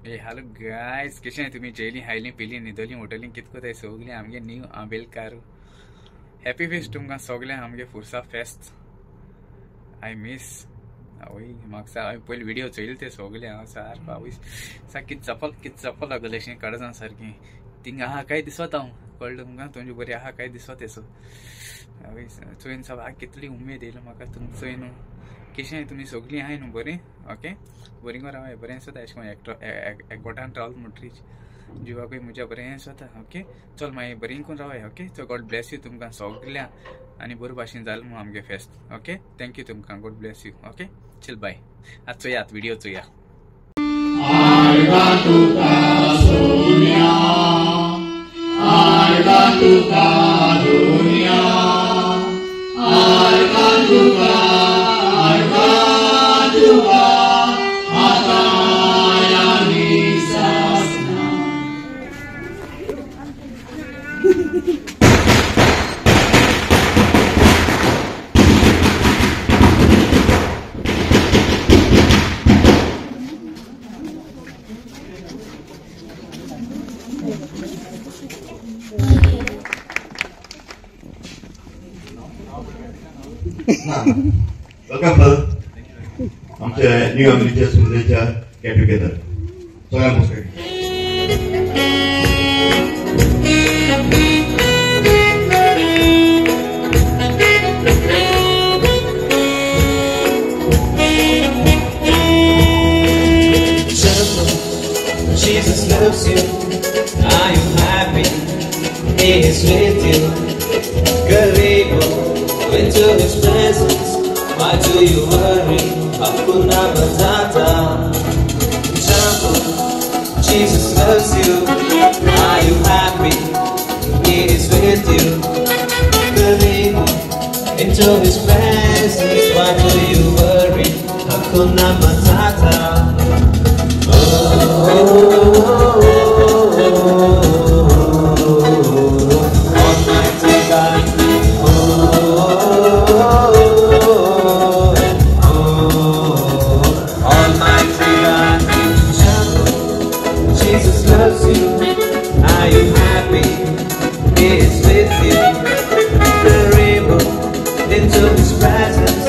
ए hello guys, कशें तुमी? जेयली, खायली, पिली, न्हिदली, उठली, कित कोताय सगळीं आमगे न्यू आंबेलकार. हॅपी फेस्ट तुमकां सगळ्यांक. आमगे फुरसा फेस्त I miss. आवय, म्हाका हांवें पयलीं व्हिडियो चोयले ते सगळे. हांव सारको, आवय, सारकी चपल कित चपल लागले अशें काळजां सारकें. थिंगा आहा काय दिसत हांव, कळ्ळें तुमकां? तुमचे बरी आहा काय दिसत येसो. आवय, चोयन साप कितली उमेद येयली म्हाका तुमकां चोय न्हू. कशें तुमी सगळीं आहाय न्हू बरीं? ओके, बरीं गो रावाय, बरें दिसता एशें कोन्न एकटो एकवटान रावल म्हणटरीच जिवाकूय म्हज्या बरें दिसता. ओके, चल मागीर बरीं करून रावाय. ओके, चल, गॉड ब्लेस you तुमकां सगळ्यांक आनी बरे भाशेन जालें म्हूण आमगे फेस्त. ओके, thank you तुमकां, गॉड ब्लेस you. Okay, चल बाय. आतां चोयात व्हिडियो चोया. Welcome brother. आमच्या न्यू अमेरिका स्कूलाच्या गेट टुगेदर सगळ्या mostly. Jesus loves you. Are you happy? He is with you. Karibu into His presence. Why do you worry? Hakuna Matata. Jumbo, Jesus loves you. Are you happy? He is with you. Karibu into His presence. Why do you worry? Hakuna Matata. Oh, oh, oh, oh, Almighty God. Oh, oh, oh, Almighty God. Jesus loves you. Are you happy? He is with you. Karibu into His presence.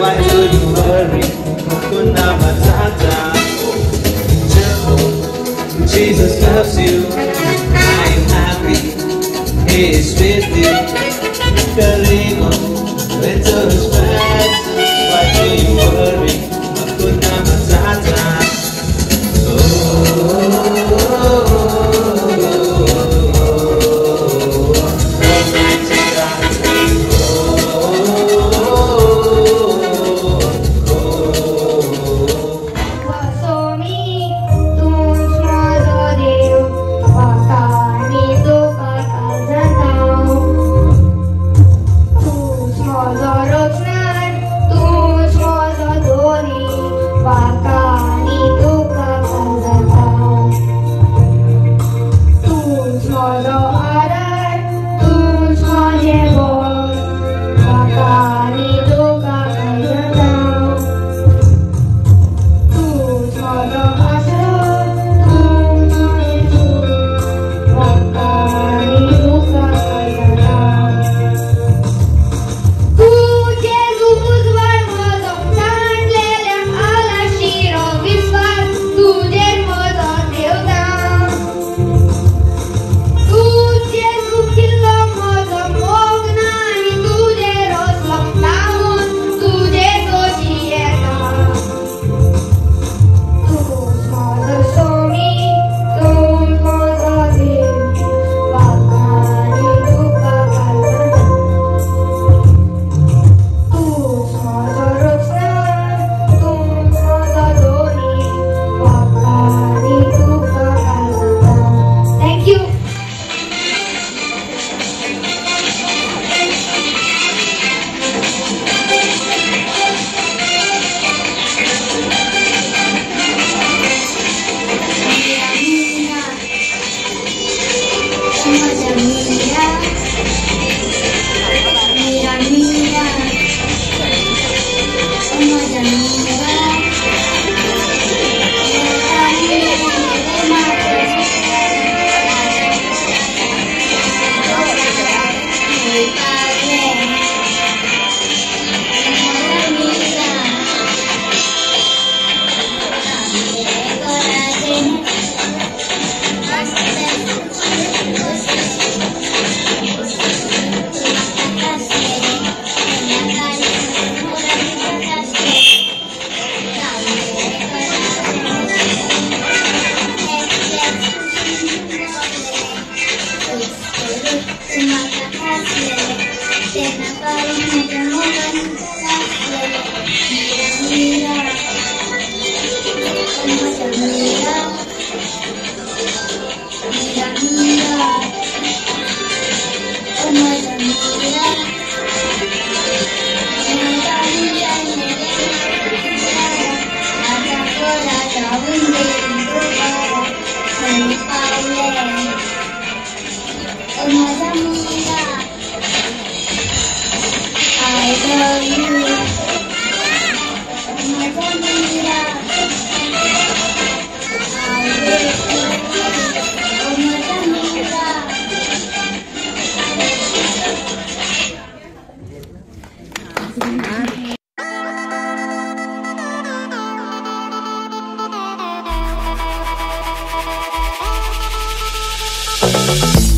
Why do you worry? Hakuna Matata. Jesus loves you. Are you happy? He is with you. Karibu into His presence. Why do you worry? Hakuna Matata. Oh, oh, oh, Almighty God. Oh, oh, oh. Oh. Thank you.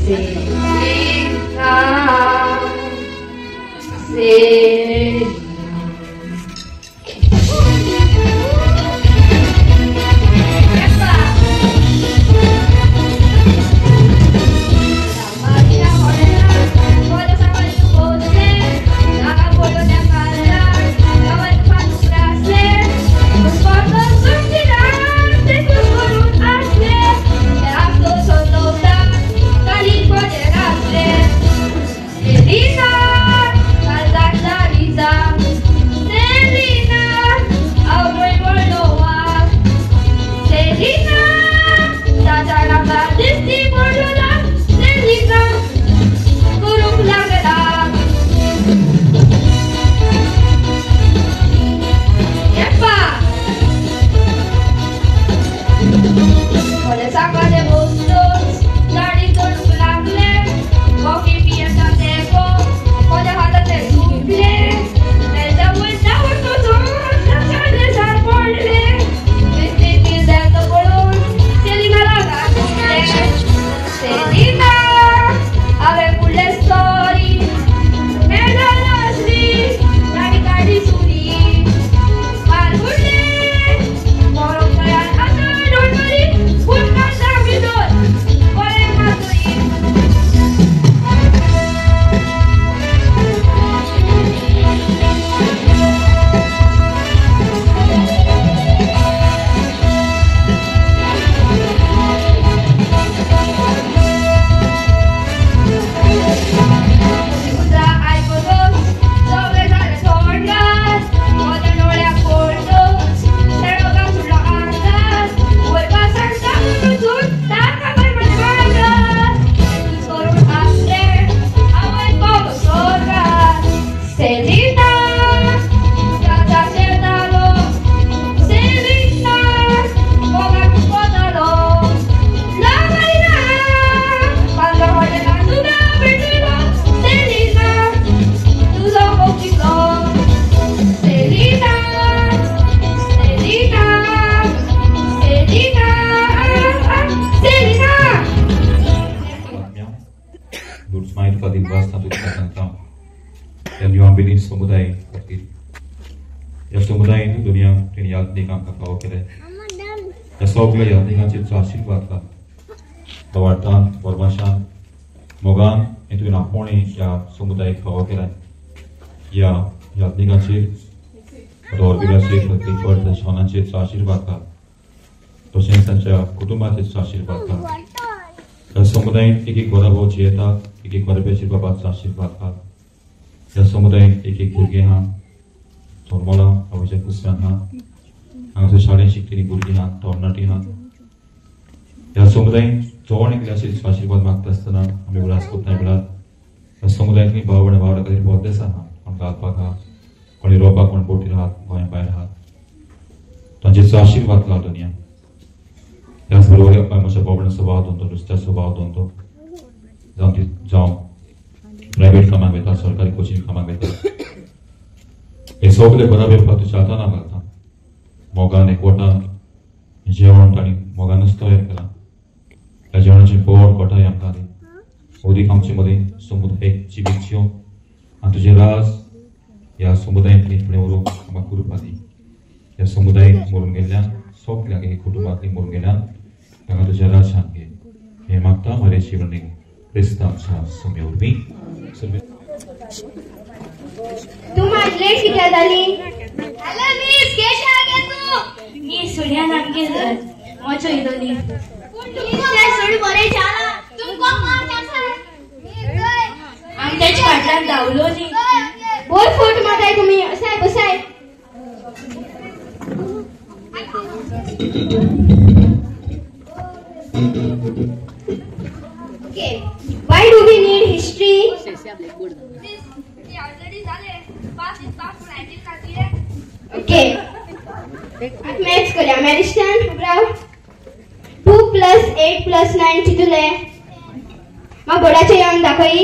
Selina, Selina. समुदाय खातीर ह्या समुदायेन दुनिया तेणी यात्नीक आमकां फावो केले. ह्या सगळ्या यात्निकांचेर आशिर्वाद घाल. वार्तान परमाशान मोगान हें तुवें आपोवणें ह्या समुदायेक फावो केलें. ह्या यात्निकांचेर रोरबिलाचेर क्लिफर्ड शॉनाचेर आशिर्वाद घाल. तशेंच तांच्या कुटुंबाचेर आशिर्वाद घाल. ह्या समुदायेन एक एक बरो भाव जियेता एक एक बरोबेचेर बाबाचो आशिर्वाद घाल. ह्या समुदायेन एक एक भुरगें आहा थोरमोला आवयच्या कुसव्यान आहा हांगासर शाळेंत शिकतलीं भुरगीं आहा तरणाटीं आहा. ह्या समुदायेन जण एकल्याचेर आशिर्वाद मागता आसतना आमी उगडास करता वेळार ह्या समुदायांतलीं भाव आनी भावंडां खातीर परदेसान आहा कोण घालपाक आहा कोण युरोपाक कोण बोटीर आहात गोंया भायर आहात तांचेर आशिर्वाद घाल दुनिया. त्याच बरोबर म्हज्या भावंडां स्वभाव दोनतो नुस्त्या स्वभाव दोनतो जावं जावं प्रायव्हेट कामाक वता सरकारी कोचिंग कामाक वता हे सगळे बरा वेपार तुज्या हातान घालता. मोगान एकवटान जेवण तांणी मोगानूच तयार केलां. ह्या जेवणाचें पोट कोठाय आमकां दी ओदीक आमचे मदीं समुदायेक जिवीत आनी तुजें राज ह्या समुदायांतली फुडें व्हरूंक आमकां कृपा दी. ह्या समुदायेक मरून गेल्ल्यान सगळ्यांक एक कुटुंबांतली मरून गेल्ल्यान तांकां तुज्या राजान घे हें मागता म्हजें शिवणी क्रिस्तांच्या सुमे वरवीं. तू माझी लेट कित्याक जाली? हॅलो मीस, केशा गे तू? मी सुड्यान आमगे मोचो इलोली. सोड बरें जाला. तुमकां मार आसा. आमच्याच फाटल्यान धांवलो न्ही. बोर फोट मारताय तुमी. असाय बसाय. Okay, why do we need history? Okay, maths करूया. मॅरिस्टन 2 + 8 + 9 कितले? मग बोर्डाचेर येवन दाखय.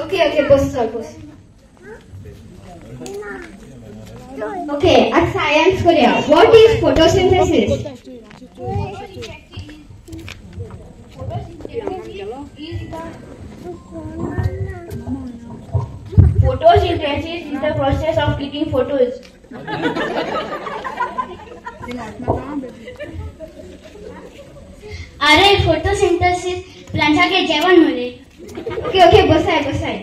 Okay okay बस चल बस. ओके आज सायन्स करूया. What is photosynthesis? Photosynthesis is the process of clicking photos. अरे फोटोसिंथेसिस प्लांटाके जेवण मरे. ओके ओके बसाय बसाय.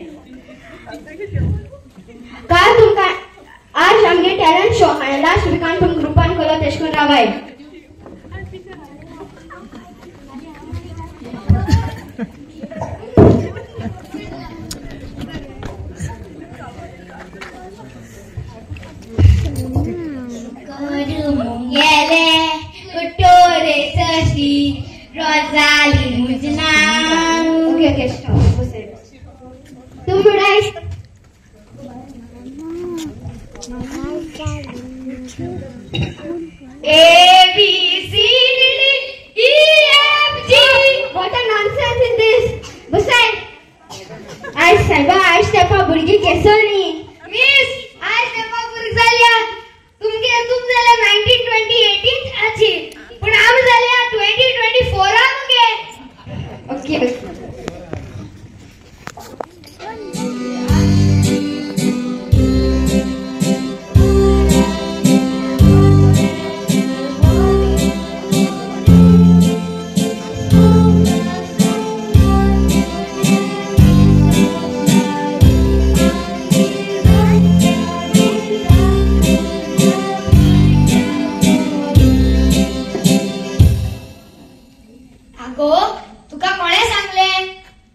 काल तुमकां आज आमगे टॅलंट शो आनी लास्ट विकान तुम ग्रुपान केलो तेश करून रावाय. गेले कुटोरे सशी रोजाली मुजना. ओके ओके स्टॉप बसाय. तुम उडाय. A B C D E F G. What a nonsense is this? बसाय. आज साहेबा आज तेपा भुरगीं केसोनी. मिस आज तेपा भुरगीं जाल्या तुमगे तुम जाल्या 19 20 18 आची पूण आमी जाल्या 20 24 आ मुगे. ओके अगो तुका कोणे सांगले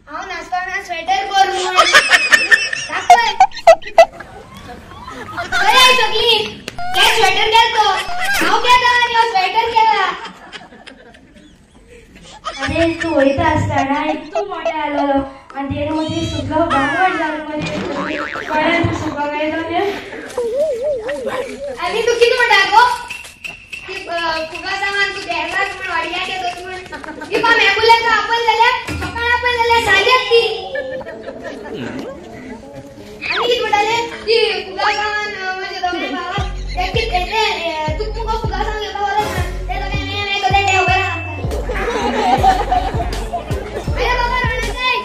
हांव नाचपाना स्वेटर कर म्हूण? दाखय खंय सगळी ते स्वेटर केलो हांव केला आनी हो स्वेटर केला. अरे तू वयता आसतना इतू मोठे आलो आनी तेणे मदीं सुकलो बांगड जालो मरे. कोणें तूं सुको गायलो तें? आनी तूं कितें म्हणटा गो? फुगासांवान तूं देंवलाच म्हूण वाडयाक येतोच म्हूण तिका एम्बुलन्स आपयल जाल्यार सकाळ आपयल जाल्यार सांजेच ती. आनी कितें म्हणटालें ती फुगासांवान म्हणजे दोगांय भावाक ते कितें तुका मुगो फुगासांव घेवपाक वचना ते दोगांय हें हें करता तें खबर आसा आमकां. आरे बाबा रडनाकाय.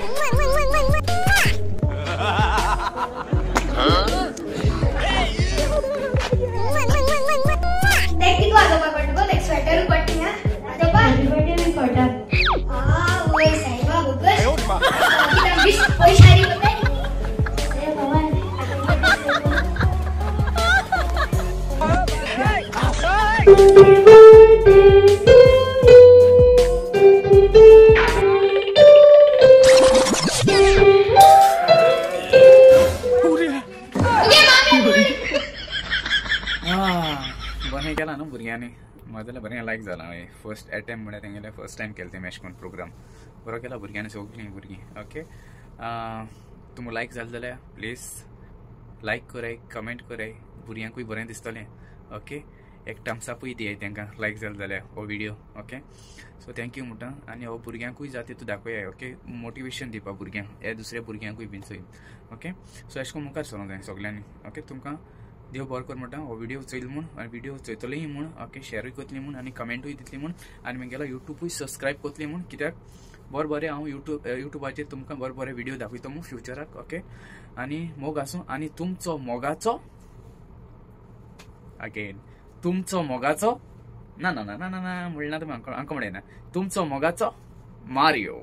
ते कितें वाजोवपाक पडटा गो? ते स्वेटर पडटा न्ही वाजोवपाक बी पडटा. आवय सायबा बोगस कितें पयशे हाडी कोताय. अरे बाबा तुगे मामी बरें केलां न्हू भुरग्यांनी. म्हाका जाल्यार बरें लायक जालां. फर्स्ट एटेम्प म्हळ्यार तेंगेलें फर्स्ट टायम केलें तें अशें करून प्रोग्राम बरो केला भुरग्यांनी सगळीं भुरगीं. ओके तुमकां लायक जालें जाल्यार प्लीज लायक कराय कमेंट कराय भुरग्यांकूय बरें दिसतलें. ओके एक थम्सअपूय दियाय तांकां लायक जालें जाल्यार हो video. Okay so thank you म्हणटा आनी हो भुरग्यांकूय जाता तितू दाखोया. ओके मोटिवेशन दिवपा भुरग्यांक हे दुसऱ्या भुरग्यांकूय बीन चोय. ओके सो अशें करून मुखार सरोंक जाय सगल्यांनी. ओके तुमकां देव बरो कर म्हणटा. हो व्हिडिओ चोयल म्हूण आनी व्हिडिओ चोयतलीय म्हूण ओके शेरूय करतली म्हूण आनी कमेंटूय दितली म्हूण आनी म्हगेलो युट्यूबूय सबस्क्रायब करतली म्हूण कित्याक बरें बरें हांव युट्यूबाचेर तुमकां बरें बरें व्हिडिओ दाखयतो म्हूण फ्युचराक. ओके आनी मोग आसूं आनी तुमचो मोगाचो अगेन तुमचो मोगाचो ना ना ना ना ना म्हणना तुमी आंकां म्हणना तुमचो मोगाचो मारियो.